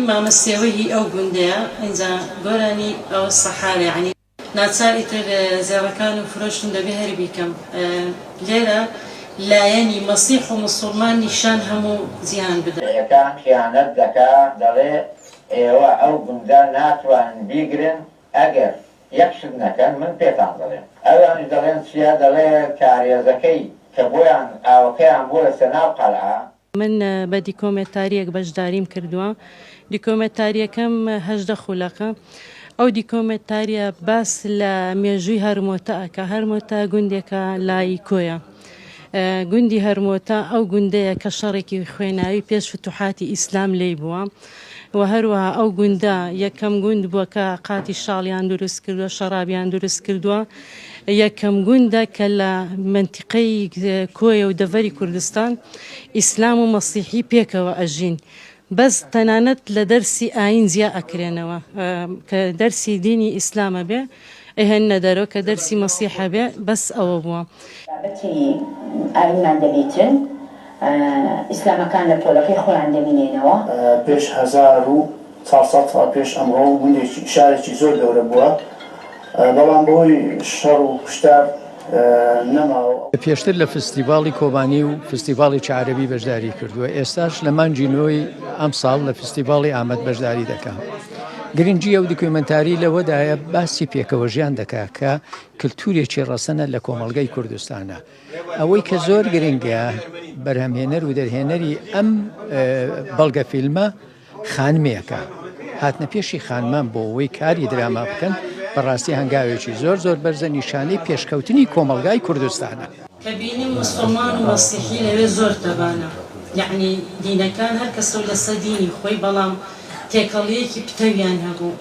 مامە سێوە هی ئەو گوندەیە ئینجا گۆرانی ئەوە سەحارە یەعنی ناچار ئیتر زێڕەکانم فرۆشتم دەبێ هەر بیکەم لێرە لایەنی مەسیح و موسوڵمان نیشان هەموو جیهان بدەم. شیعەکان خیانەت دەکا دەڵێ ئێوە ئەو گوندە ناتوانن بیگرن ئەگەر یەک شت نەکەن من پێتان دەڵێم ئەوانیش دەڵێن چیە دەڵێ کارێزەکەی کە بۆیان ئاوەکەیان بۆ لەسە ناو قەلعە. من بە دیکۆمێتارییەک بەشداریم کردووە، دیکۆمێتارییەکەم 18 خولەکە، ئەو دیکۆمێتارییە باس لە مێژووی هەرمۆتە ئەکا، هەرمۆتە گوندێکە لای کۆیە، گوندی هەرمۆتە ئەو گوندەیە کە شەڕێکی خوێناوی پێش فتوحاتی ئیسلام لێی بووە و هەروەها ئەو گوندە یەکەم گوند بووە کە قاتی شاڵیان دروست کردووە، شەڕابیان دروست کردووە، یەکەم گوندە کە لە مەنتیقەی کۆیە و دەڤەری کوردستان ئیسلام و مەسیحی پێکەوە ئەژین بەس تەنانەت لە دەرسی ئاین جیا ئەکرێنەوە کە دەرسی دینی ئیسلام ئەبێ ئەیهێننە دەرەوە کە دەرسی مەسیح ئەبێ بەس ئەوە بووە. بابەتی ئاینمان دەبیتن ئیسلامەکان لە پۆلەکەی خۆیان دەمینێنەوە. پێش 1400 ساڵ پێش ئەمڕۆ گوندێکی شارێکی زۆر گەورە بووە بەڵام بەهۆی شەڕ و کوشتار نەماوە. پێشتر لە فستیڤاڵی کۆبانی و فستیڤاڵێکی عەرەبی بەشداری کردووە، ئێستاش لە مانگی نۆی ئەمساڵ لە فستیڤاڵی ئامەد بەشداری دەکا. گرنگی ئەو دیکۆمێنتاری لەوەدایە باسی پێکەوەژیان دەکا کە کلتورێکی ڕەسەنە لە کۆمەڵگەی کوردستانە. ئەوەی کە زۆر گرنگە بەرهەمهێنەر و دەرهێنەری ئەم بەڵگە فیلمە خانمێکە. هاتنە پێشی خانمان بۆ ئەوەی کاری دراما بکەن بەڕاستی هەنگاوێکی زۆر زۆر بەرزە نیشانەی پێشکەوتنی کۆمەڵگای کوردستانە. کە بینیم موسڵمان و مەسیحی لەوێ زۆر تەبانە یەعنی دینەکان هەر کەسەو لەسە دینی خۆی بەڵام تێکەڵیەکی پتەویان هەبوو.